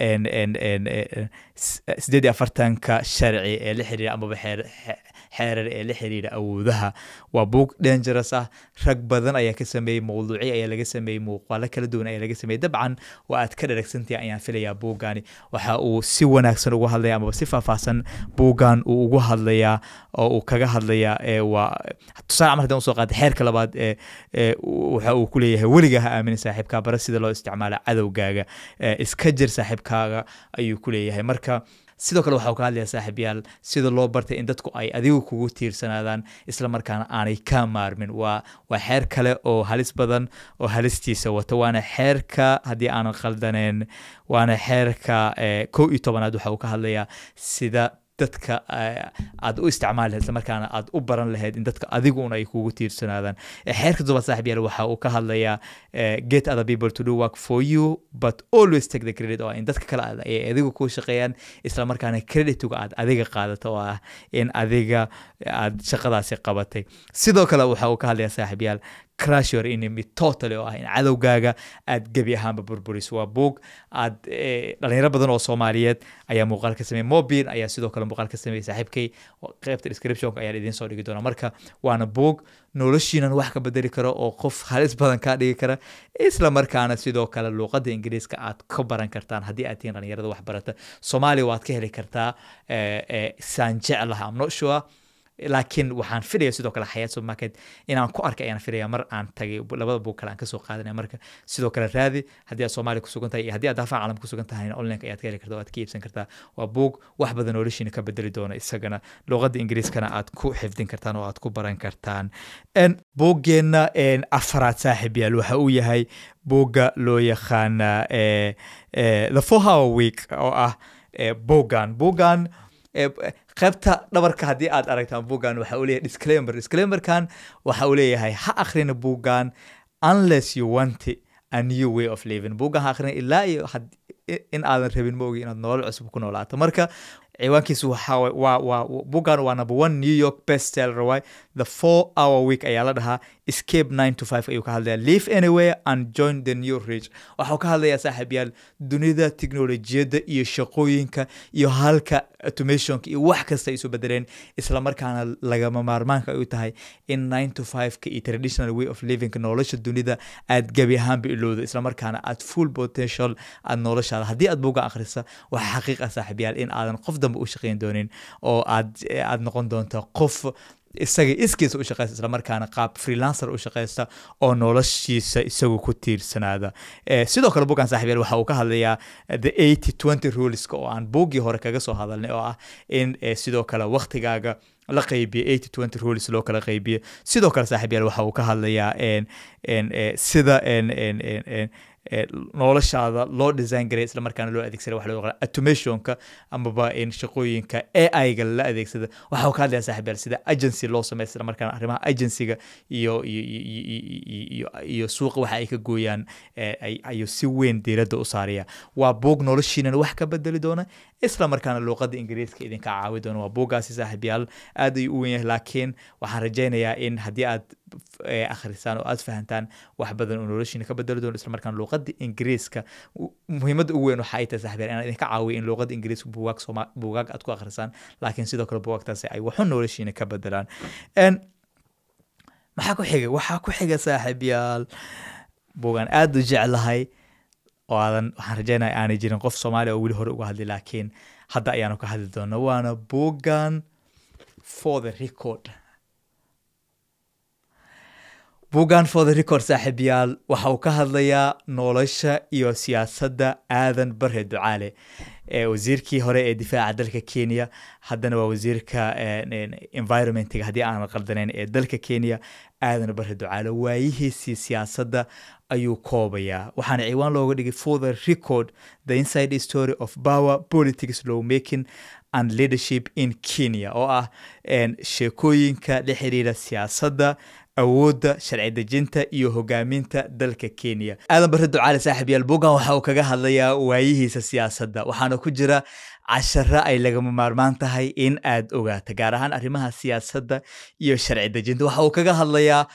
48-ka sharci ee la xiriira amaba xeerar ee la xiriira awoodaha. Waa buug dangerous ah. Rag badan ayaa ka sameeyey, mawduucyo ayaa laga sameeyey, muuqaalo kala duwan ayaa laga sameeyey. Dabcan waa aad ka dharagsantahay ayaan filayaa. Buuggani waxa uu si wanaagsan uga hadlaya, amaba si faahfaahsan buuggan uu ugu hadlayaa oo uu kaga hadlayaa, waa tusaale camal haddaan usoo qaatay xeerka labaad ee waxa uu ku leeyahay: weligaa ha aaminin saaxiibkaa, bara sida loo isticmaalo cadowgaaga, iska jir saaxiibkaaga ayuu ku leeyahay. Marka sidoo kale waxa uu ka hadlayaa, saaxiibyaal, sida loo bartay in dadku ay adigu kugu tiirsanaadaan, isla markaana aanay ka maarmin. Waa xeer kale oo halis badan oo halistiisa wata. Waana xeerka, haddii aanan khaldaneen, waana xeerka 11aad. Waxa uu ka hadlayaa sida dadka aad u isticmaali lahayd, isla markaana aad u baran lahayd in dadka adiguna ay kugu tiirsanaadaan. Xeerka toddobaad, saaxiib yaal, waxa uu ka hadlayaa get other people to do work for you but always take the credit, oo ah in dadka kale ay adigu kuu shaqeeyaan, isla markaana credituga aad adiga qaadato, oo ah in adiga aad shaqadaasi qabatay. Sidoo kale waxa uu ka hadlayaa, saaxiib yaal, crush your enemy totally, oo ah in cadowgaaga aad gebi ahaanba burburiso. Waa buug aad dhalinyaro badan oo Soomaaliyeed ayaa muuqaal ka sameeyey. Mobin ayaa sidoo kale muuqaal ka sameeyey, saaxiibkay. Qaybta descriptionka ayaan idiin soo dhigi doonaa. Marka waana buug noloshiinan wax ka bedeli karo oo qof halis badan kaa dhigi kara, isla markaana sidoo kale luuqadda Ingiriiska aad ka baran kartaan haddii aad tihiin dhalinyarada wax barata. Soomaaliya waad ka heli kartaa, saan jeclaha, I'm not sure, laakiin waxaan filaya sidoo kale Xayaat Supermarket inaan ku arkay ayaan filaya mar aan tagay. Labada buug kale aan kasoo qaadanaya. Marka sidoo kale raadi haddii aad Soomaaliya kusugan tahay iyo haddii aad daafaha caalamka kusugan tahay, online ayaad ka heli kartaa oo aad ka iibsan kartaa. Waa buug wax badan noloshiina ka bedeli doona, isagana luqadda Ingiriiskana aad ku xifdin kartaan oo aad ku baran kartaan. Buuggeenna afaraad, saaxiib yaal, waxa uu yahay buugga loo yaqaana The 4 Hour Week, oo ah buuggan qaybta dhabarka haddii aad aragtaan buuggan waxa uu leeyahay disclaimer. Disclaimerkan waxa uu leeyahay: ha akhrina buuggan unless you want a new way of living. Buuggan ha akhrina ilaa iyo in aadan rabin, ma ogi, inaad nolol cusub ku noolaato. Marka ciwaankiisu waxa waa buuggan waa number one New York bestseller waay. The 4 Hour Week ayaa la dhahaa. Escape 9 to 5 ayuu ka hadlayaa. Live anywhere and join the new rich. Waxuu ka hadlayaa, saaxiibyaal, dunida tiknolojiyadda iyo shaqooyinka iyo halka automationka iyo wax kasta ay isu bedeleen, isla markaana lagama maarmaanka ay u tahay in 9 to 5 ka iyo traditional way of living nolosha dunida aad gebi ahaanba ilowdo, isla markaana aad full potential aad noloshaada. Haddii aad buugga akhrisa, waxaa xaqiiq ah, saaxiibyaal, in aadan qof dambe u shaqeyn doonin oo aad noqon doonto qof isaga iskiisa u shaqeysta, islamarkaana qaab freelancer u shaqeysta oo noloshiisa isagu ku tiirsanaada. Sidoo kale buuggan, saaxiibyaal, waxa uu ka hadlayaa the 80-20 ruleska oo aan buuggii hore kaga soo hadalnay, oo ah in sidoo kale waqtigaaga la qaybiyo, 80-20 rules loo kala qaybiyo. Sidoo kale, saaxiibyaal, waxa uu ka hadlayaa sida noloshaada loo design garay, isla markaana loo adeegsada waxa loo yaqaan automationka amaba in shaqooyinka AI-ga la adeegsada. Waxa uu ka hadlayaa, saaxiibyaal, sida agency loo sameeyo, isla markaana arrimaha agencyga iyo suuqa waxa ay ka gooyaan ayuu si weyn diiradda u saaraya. Waa buug noloshiinana wax ka bedeli doona, isla markaana luuqadda Ingiriiska idinka caawi doona. Waa buuggaasi, saaxiibyaal, aad ayuu u weyn yahay, laakiin waxaan rajaynayaa in haddii aad akhrisaan oo aad fahantaan, wax badan oo noloshiina ka bedeli doono, isla markaana luuqadda Ingiriiska muhiimadda ugu weyn waxa ay tahay, saaxiibyaal, inaan idinka caawiyo in luuqadda Ingiriiska buugaag Sooma buugaag aad ku akhrisaan, laakiin sidoo kale buugaagtaasi ay waxu noloshiina ka bedelaan. Maxaa ku xiga? Waxaa ku xiga, saaxiibyaal, buugaan aad u jeclahay oo aadan, waxaan rajaynaya, aanay jirin qof Soomaaliya oo weli hore uga hadli, laakiin hadda ayaanu ka hadli doona, waana buuggan For the Record. Buuggan For the Record, saaxiibyaal, waxa uu ka hadlayaa nolosha iyo siyaasadda Aadan Bare Ducaale, ee wasiirkii hore ee difaaca dalka Kenya, haddana waa wasiirka environmentiga, haddii aanan qaldanayn, ee dalka Kenya. Aadan Bare Ducaale waayihiisii siyaasadda ayuu koobayaa, waxaana ciwaan looga dhigay "For the Record: The Inside Story of Power, Politics, Lawmaking and Leadership in Kenya", oo ah sheekooyinka la xiriira siyaasadda, awoodda sharci dejinta iyo hogaaminta dalka Kenya. Aadan Bare Ducaale, saaxiib yaal, buuggan waxa uu kaga hadlayaa waayihiisa siyaasadda, waxaana ku jira casharo ay lagama maarmaan tahay in aad ogaato, gaar ahaan arrimaha siyaasadda iyo sharci dejinta. Waxa uu kaga hadlayaa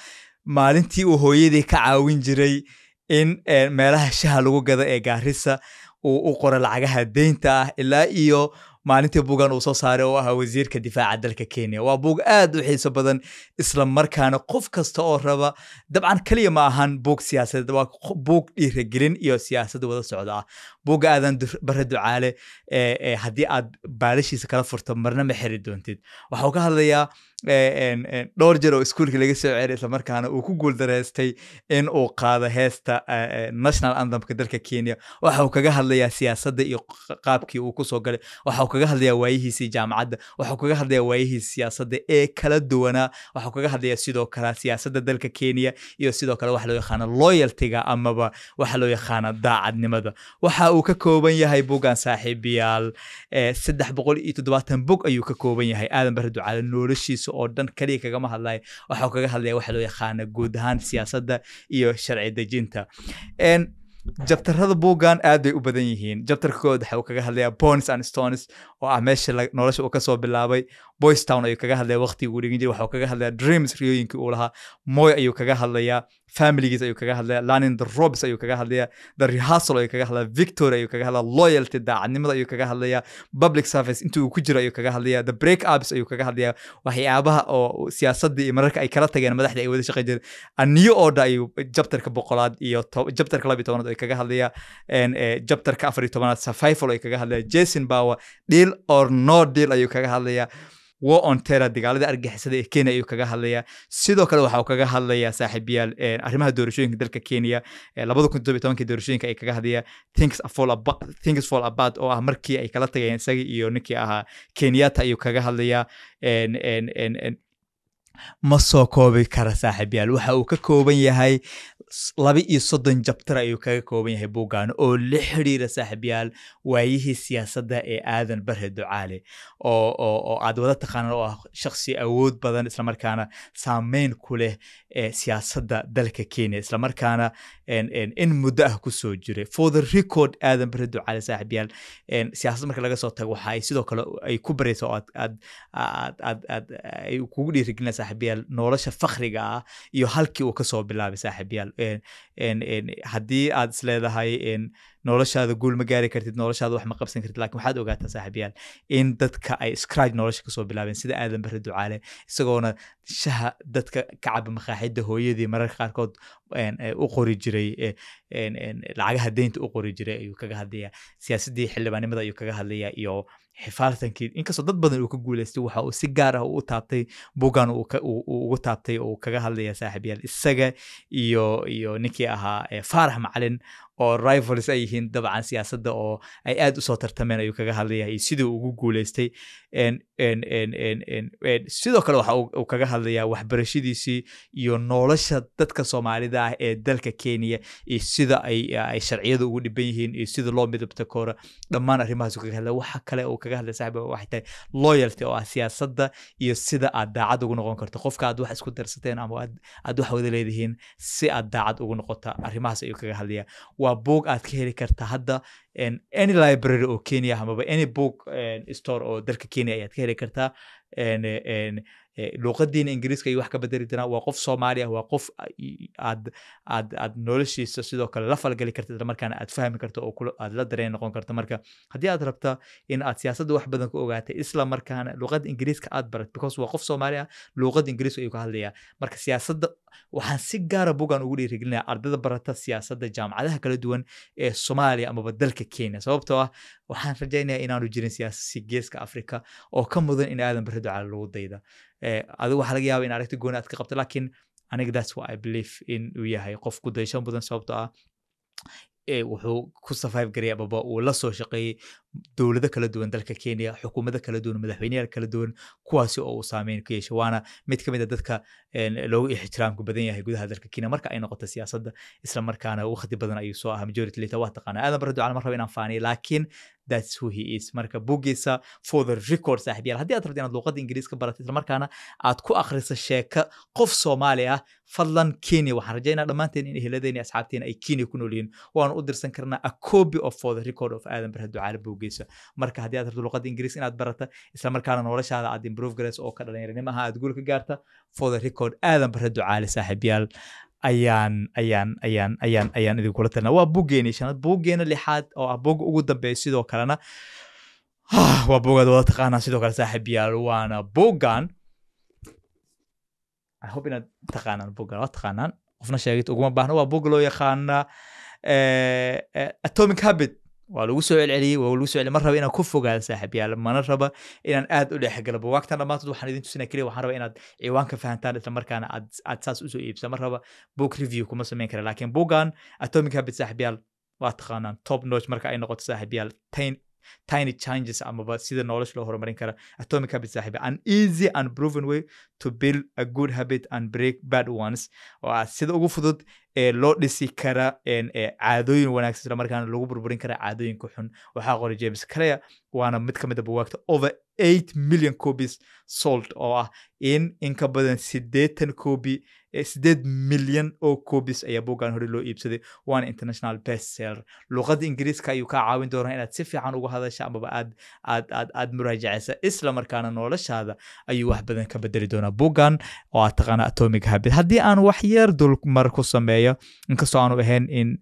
maalintii uu hooyadii ka caawin jiray in meelaha shaha lagu gado ee Gaarisa uu u qoro lacagaha deynta ah, ilaa iyo maalintii buuggan uu soo saaray oo ahaa wasiirka difaaca dalka Kenya. Waa buug aad u xiiso badan, isla markaana qof kasta oo raba, dabcan keliya ma ahan buug siyaasadeed, waa buug dhiirigelin iyo siyaasad wada socda ah. Buugga Aadan Bare Ducaale haddii aad baalashiisa kala furto, marna ma xiri doontid. Waxa uu ka hadlayaa dhowr jeer oo iskuulka laga soo ceray, isla markaana uu ku guuldareystay in uu qaado heesta national anthemka dalka Kenya. Waxa uu kaga hadlayaa siyaasadda iyo qaabkii uu kusoo galay. Waxa uu kaga hadlayaa waayihiisii jaamacadda. Waxa uu kaga hadlayaa waayihiisii siyaasadda ee kala duwanaa. Waxa uu kaga hadlayaa sidoo kale siyaasadda dalka Kenya iyo sidoo kale waxa loo yaqaano loyaltyga amaba waxa loo yaqaano daacadnimada. Waxa uu ka kooban yahay buuggan, saaxiibayaal, 370 bog ayuu ka kooban yahay. Aadan Bare Ducaale noloshiisa oo dhan kaliya kagama hadlaya, waxa uu kaga hadlaya waxa loo yaqaano guud ahaan siyaasadda iyo sharci dejinta. Chapterada buuggan aad bay u badan yihiin. Chapterka koowaad waxa uu kaga hadlayaa Bones and Stones, oo ah meesha nolosha uu kasoo bilaabay. Boys Town ayuu kaga hadlaya, waqtigii uu dhigan jiray. Waxa uu kaga hadlayaa dreams, riyooyinkii uu lahaa. Moy ayuu kaga hadlayaa, familigiis ayuu kaga hadlayaa, learning the ropes ayuu kaga hadlayaa, the rehearsal ayuu kaga hadlayaa, victory ayuu kaga hadlayaa, loyalty, daacadnimada ayuu kaga hadlayaa, public service intii uu ku jiro ayuu kaga hadlayaa, the break ups ayuu kaga hadlayaa, waxyaabaha oo siyaasadda iyo mararka ay kala tageen madaxda ay wada shaqayn jireen. A New Order ayuu chapterka 100aad iyo chapterka 12aad ay kaga hadlayaa, chapterka 14aad survival ayuu kaga hadlayaa, chasing power, deal or no deal ayuu kaga hadlayaa, war on terror, dagaalada argagixisada ee Kenya ayuu kaga hadlayaa. Sidoo kale waxa uu kaga hadlayaa, saaxiibayaal, arrimaha doorashooyinka dalka Kenya 2017kii doorashooyinka ay kaga hadlayaa, Things Fall Apart, oo ah markii ay kala tageen isagii iyo ninkii ahaa Kenyatta ayuu kaga hadlayaa. En, en, en, en, ma soo koobi kara, saaxiibyaal. Waxa uu ka kooban yahay 32 chapter ayuu kaga kooban yahay buuggan, oo la xiriira, saaxiibyaal, waayihii siyaasadda ee Aadan Bare Ducaale, oo aad wada taqaanaan, oo ah shakhsi awood badan, islamarkaana saameyn ku leh siyaasadda dalka Kenya, islamarkaana in muddo ah kusoo jiray. For the Record, Aadan Bare Ducaale, saaxiibyaal, siyaasad marka laga soo tago, waxa ay sidoo kale ay ku baraysa oo aad aad aad aad aad ay kugu dhiirigelinaysa, saaxiibyaal, nolosha fakhriga ah iyo halkii uu kasoo bilaabay, saaxiibyaal. Haddii aad isleedahay Noloshaada guul ma gaari kartid, noloshaada wax ma qabsan kartid. Laakiin waxaad ogaataa, saaxiibayaal, in dadka ay scratch nolosha kasoo bilaabeen, sida Aadan Barre Ducaale, isagoona shaha dadka ka caba makaaxida hooyadii mararka qaarkood u qori jiray lacagaha deynta u qori jiray ayuu kaga hadlayaa. Siyaasaddii xildhibaanimada ayuu kaga hadlayaa iyo xifaaltankii, inkastoo dad badan uu ka guuleystay. Waxa uu si gaar ah u taabtay buuggan uu ugu taabtay oo uu kaga hadlaya, saaxiibayaal, isaga iyo ninkii ahaa Faarax Macalin oo rivals ay yihiin dabcan siyaasadda oo ay aad usoo tartameen ayuu kaga hadlaya iyo sidii uu ugu guuleystay. Sidoo kale waxa uu kaga hadlayaa waxbarashadiisii iyo nolosha dadka Soomaalida ah ee dalka Kenya iyo sida ay sharciyadu ugu dhiban yihiin iyo sida loo midabta koora. Dhammaan arrimahaas uu kaga hadlaya. Waxa kale uu kaga hadlaya, saaxiib, waxay tahay loyalty oo ah siyaasadda iyo sida aad daacad ugu noqon karto qofka aad wax isku darsateen ama aad wax wada leedihiin, si aad daacad ugu noqota. Arrimahaas ayuu kaga hadlaya. Waa buug aad ka heli karta hadda any library oo Kenya amaba any book store oo dalka Kenya ayaad ka heli kartaa. Luuqadiina Ingiriiska ayuu wax ka bedeli doonaa. Waa qof Soomaali ah, waa qof aad noloshiisa sidoo kale la falgali karta, isla markaana aad fahmi karto oo aad la dareen noqon karto. Marka haddii aad rabta in aad siyaasadda wax badan ku ogaatay, isla markaana luuqadda Ingiriiska aad barat, because waa qof Soomaali ah, luuqadda Ingiriiska ayuu ka hadlayaa. Marka siyaasadda waxaan si gaara bugan ugu dhiirigelinaya ardayda barata siyaasadda jaamacadaha kala duwan ee Soomaaliya amaba dalka Kenya, sababtoo ah waxaan rajaynayaa inaanu jirin siyaasi geeska Afrika oo ka mudan in Aadan Barre Ducaale lagu dayda. Adigu waxaa laga yaaba in aragti gooni aad ka qabto, laakiin aniga that's what I believe, in uu yahay qof ku daysho mudan, sababtoo ah wuxuu ku survive garay amaba uu la soo shaqeeyey dowlado kala duwan dalka Kenya, xukuumado kala duwan, madaxweyneyaal kala duwan, kuwaasi oo uu saameyn ku yeeshay. Waana mid ka mid a dadka loogu ixtiraamka badan yahay gudaha dalka Kenya marka ay noqoto siyaasadda, isla markaana waqti badan ayuu soo ahaa majority leader. Waa taqaanaa Aadan Barre Ducaale, mar raba inaan faaniyo, laakiin that's who he is. Marka buuggiisa For the Record, saaxiibyaal, haddii aad rabto inaad luuqadda Ingiriiska barato, isla markaana aad ku akhriso sheeko qof Soomaali ah, fadlan Kenya, waxaan rajaynaa dhammaanteen in eheladeen iyo asxaabteena ay Kenya ku nool yihiin, waanu u dirsan karnaa a copy of For the Record of Aadan Barre Ducaale buuggiisa. Marka haddii aad rabto luuqadda Ingiriiska inaad barata, isla markaana noloshaada aad improve garayso oo ka dhalinyaranimo aad guul ka gaarta, For the Record Aadan Barre Ducaale, saaxiibyaal, ayaan idinkula talina. Waa buuggeeni shanaad. Buuggeena lixaad oo ah buugga ugu dambeeya sidoo kalena waa buugaad wada taqaanaa sidoo kale, saaxiibyaal, waana buuggan. I hope inaad taqaanaan buuggan. Waa taqaanaan, qofna sheegid uguma baahna. Waa buug loo yaqaana Atomic Habit. Waa lagu soo celceliyey, waa lagu soo celiyey. Ma raba inaan ku fogaado, saaxiibyaal, mana raba inaan aad u dhex galo buugaagtan dhammaantood. Waxaan idin tusinaya keliya, waxaan rabaa inaad ciwaanka fahantaan, isla markaana aad saas usoo iibsa. Ma raba, book review kuma samayn kara, laakiin buuggan Atomic Habit, saaxiibyaal, waa taqaanaan, top notch marka ay noqoto, saaxiibyaal, tiny changes amaba sida nolosha loo horumarin kara. Atomic Habit, saaxiib, an easy and proven way to build a good habit and break bad ones, oo ah sida ugu fudud ee loo dhisi kara caadooyin wanaagsan, isla markaana lagu burburin kara caadooyinka xun. Waxaa qoray James Clear, waana mid ka mid a buugaagta over 8 million copies sold, oo ah in ka badan 80 copy, 8 milyan oo copies ayaa buuggan hore loo iibsaday, waana international bestseller. Luqadda Ingiriiska ayuu kaa caawin doonaa inaad si fiican uga hadasha amaba aad muraajacaysa, isla markaana noloshaada ayuu wax badan ka bedeli doonaa buuggan oo aad taqaana Atomic Habit. Haddii aan wax yar dulmar ku sameeyo, inkastoo aanu ahayn in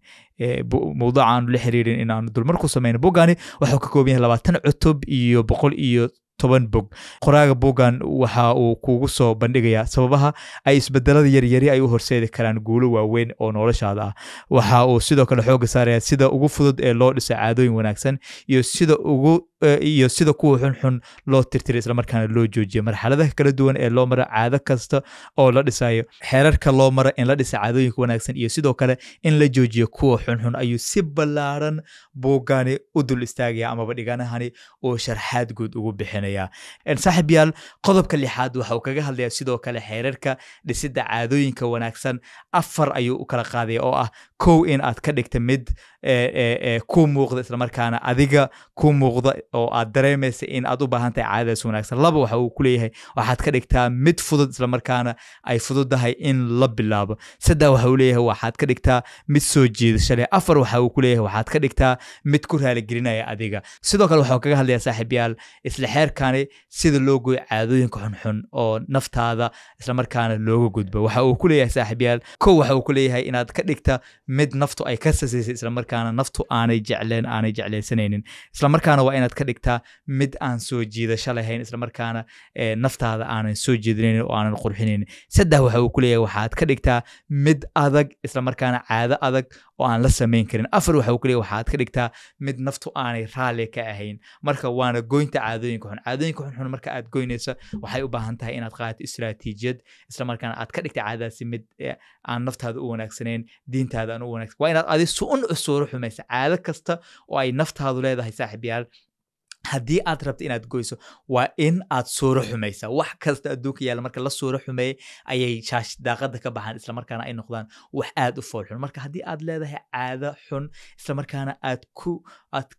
mawduuca aanu la xiriirin in aanu dulmar ku sameyno, buuggani wuxuu ka kooban yahay 20 cutub iyo 110 bog. Qoraaga buuggan waxa uu kugu soo bandhigayaa sababaha ay isbedelada yaryari ay u horseedi karaan guulo waaweyn oo noloshaada ah. Waxa uu sidoo kale xooga saaraya sida ugu fudud ee loo dhiso caadooyin wanaagsan iyo sida kuwa xunxun loo tirtiro, islamarkaana loo joojiyo. Marxaladaha kala duwan ee loo maro caado kasta oo la dhisayo, xeerarka loo maro in la dhisa caadooyinka wanaagsan iyo sidoo kale in la joojiyo kuwa xunxun ayuu si ballaaran buuggani u dul istaagaya amaba dhiganahani uu sharxaad guud ugu bixinaya. Saaxiib yaal, qodobka lixaad waxa uu kaga hadlaya sidoo kale xeerarka dhisidda caadooyinka wanaagsan. Afar ayuu u kala qaadaya, oo ah kow, in aad ka dhigta mid ku muuqda, islamarkaana adiga ku muuqda oo aad dareemaysa in aad u baahan tahay caadadaas wanaagsan. Laba, waxa uu ku leeyahay waxaad ka dhigtaa mid fudud, islamarkaana ay fududahay in la bilaabo. Saddex, waxa uu leeyahay waxaad ka dhigtaa mid soo jiidasho leh. Afar, waxa uu ku leeyahay waxaad ka dhigtaa mid ku raaligelinaya adiga. Sidoo kale waxa uu kaga hadlayaa, saaxiibyaal, isla xeerkani sida loo gooyo caadooyinka xunxun oo naftaada, islamarkaana looga gudbo. Waxa uu ku leeyahay, saaxiibyaal, kow, waxa uu ku leeyahay inaad ka dhigta mid naftu ay ka sasaysay, isla markaana naftu aanay jecleen, aanay jeclaysanaynin. Isla markaana waa inaad ka dhigtaa mid aan soo jiidasho lahayn, isla markaana naftaada aanan soo jiidanaynin oo aanan qurxinaynin. 3 waxa uu ku leeyahay waxaad ka dhigtaa mid adag, isla markaana caado adag oo aan la samayn karin. 4 waxa uu ku leeyahay waxaad ka dhigtaa mid naftu aanay raalli ka ahayn. Marka waana goynta caadooyinka xun. Caadooyinka xunxun marka aad goynayso waxay u baahan tahay inaad qaadato istiraatiijiyad, isla markaana aad ka dhigta caadadaasi mid aan naftaada u wanaagsanayn, diintaada aan u wanaagsan. Waa inaad adi su-un cusuuro xumaysa caado kasta oo ay naftaadu leedahay saaxiibayaal. Haddii aad rabto inaad goyso waa in aad suuro xumaysaa. Wax kasta adduunka yaalla marka la suuro xumeeyey ayay shaash daaqada ka baxaan, isla markaana ay noqdaan wax aad u fool xun. Marka haddii aad leedahay caado xun, isla markaana aad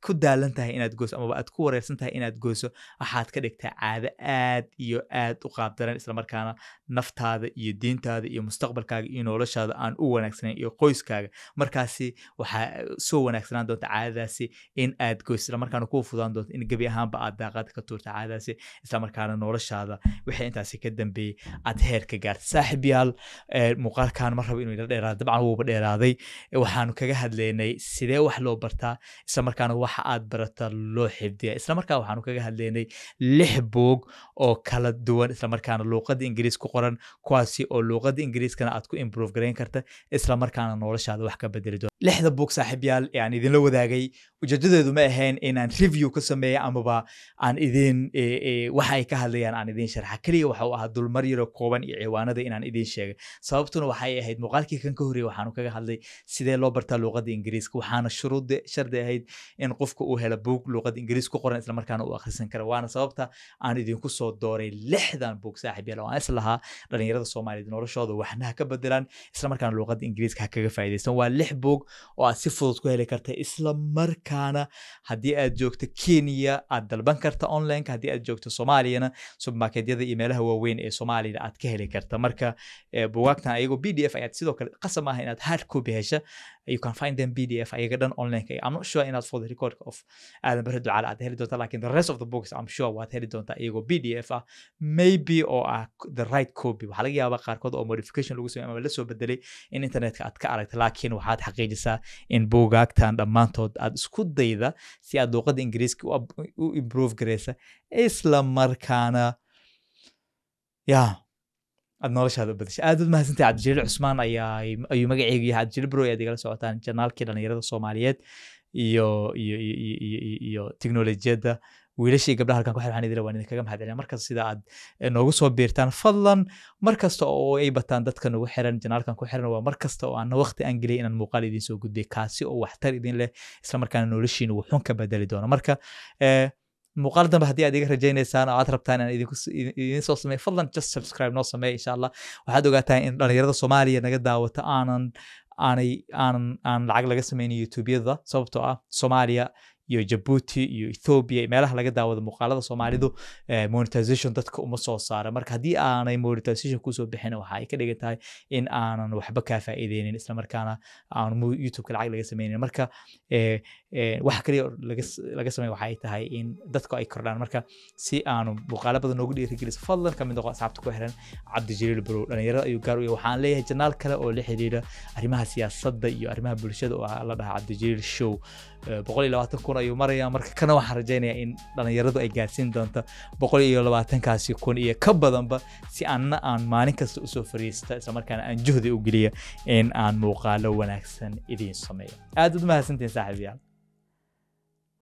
ku daalan tahay inaad goyso amaba aad ku wareersan tahay inaad goyso, waxaad ka dhigtaa caado aad iyo aad u qaabdaran, isla markaana naftaada iyo diintaada iyo mustaqbalkaaga iyo noloshaada aan u wanaagsanayn iyo qoyskaaga. Markaasi waxaa soo wanaagsanaan doonta caadadaasi in aad goyso, isla markaana kuu fudaan doonta in gebi ahaanba aad daaqada ka tuurta caadadaasi, isla markaana noloshaada wixii intaasi ka dambeeyey aad heer ka gaarta. Saaxiib yaal, muuqaalkan ma rabo inuu ila dheeraado, dabcan wuuba dheeraaday. Waxaanu kaga hadlaynay sidee wax loo bartaa, isla markaana waxa aad barata loo xifdiya. Isla markaa waxaanu kaga hadlaynay 6 buug oo kala duwan, isla markaana luuqadda Ingiriis ku qoran, kuwaasi oo luuqadda Ingiriiskana aad ku improve garayn karta, isla markaana noloshaada wax ka bedeli doona. 6da buug saaxiib yaal ee aan idinla wadaagay ujeedadeedu ma ahayn inaan review ka sameeyo amaba aan idin waxa ay ka hadlayaan aan idin sharxa. Keliya waxa uu ahaa dulmar yaro kooban iyo ciwaanada inaan idin sheegay. Sababtuna waxay ahayd muuqaalkii kan ka horreeyay waxaanu kaga hadlay sidee loo bartaa luuqadda Ingiriiska, waxaana shuruudda shardi ahayd in qofka uu helo buug luuqadda Ingiriis ku qoran, isla markaana uu akhrisan karo. Waana sababta aan idinku soo dooray 6dan buug saaxiib yaal, oo aan islahaa dhalinyarada Soomaaliyeed noloshooda waxna ha ka bedelaan, isla markaana luuqadda Ingiriiska ha kaga faa'iidaystaan. Waa 6 buug oo aad si fudud ku heli karta, isla markaana haddii aad joogto Kenya aad dalban karta online, haddii aad joogto Soomaaliyana supermarketyada iyo meelaha waaweyn ee Soomaalida aad ka heli karta. Marka buugaagtan ayagoo PDF ayaad sidoo kale, qasab maaha inaad hard copy hesha, you can find them PDF ayaga dhan online. I'm not sure inaad For the Record of Aadan Barre Ducaale aad heli doonta, laakiin the rest of the books I'm sure waad heli doontaa iyagoo PDF ah, maybe oo ah the right copy. Waxaa laga yaabaa qaarkood oo modification lagu sameeyay ama la soo bedelay in internetka aad ka aragta, laakiin waxaad xaqiijisaa in buugaagtan dhammaantood aad isku dayda si aad luuqadda Ingiriiska u improve garaysa, isla markaana ya aad noloshaada u bedeshay. Aad ud mahadsantahay. Cabdijaliil Cusmaan ayaa ayuu magaceygu yahay, Cabdijaliil Bro ayaad igala socotaan janaalkii dhalinyarada Soomaaliyeed iyo teknolojiyadda. Wiilashii gabdhaha halkan ku xiran waxaan idin waan idinkaga mahadcelinaya markasta sida aad noogu soo biirtaan. Fadlan, mar kasta oo ay bataan dadka nagu xiran janaalkan ku xiran, waa mar kasta oo aan waqti aan geliyay inaan muuqaal idin soo gudbiyo, kaasi oo waxtar idin leh, isla markaana noloshiina wuxuun ka bedeli doono. Marka muuqaal dambe haddii aad iga rajaynaysaan oo aad rabtaan inaan idin soo sameeyo, fadlan just subscribe noo sameeya insha Allah. Waxaad ogaataa in dhalinyarada Soomaaliya naga daawata aanan aanay aanan aan lacag laga sameynin YouTubeyada, sababtoo ah Soomaaliya iyo Jabuuti iyo Ethiopia iyo meelaha laga daawado muuqaalada Soomaalidu monetization dadka uma soo saara. Marka haddii aanay monetization kusoo bixin, waxa ay ka dhigan tahay in aanan waxba kaa faa'iideynin, isla markaana aan YouTube-ka lacag laga sameynin. Marka waxa kaliya oo laga sameeyo waxa ay tahay in dadku ay kordhaan. Marka si aanu muuqaalo badan noogu dhiirigeliso, fadlan ka mid noqo asxaabta ku xiran Cabdijaliil Bro. Dhalinyarada ayuu gaar u yahay. Waxaan leeyahay janaal kale oo la xiriira arrimaha siyaasadda iyo arrimaha bulshada oo la dhahaa Cabdijaliil Show, 120,000 ayuu marayaa. Marka kana waxaan rajaynayaa in dhalinyaradu ay gaarsiin doonto 120-kaasi kun iyo ka badanba, si anna aan maalin kasta usoo fariista, isla markaana aan juhdi u geliya in aan muuqaalo wanaagsan idiin sameeyo. Aad ud mahadsantihin saaxiibayaal.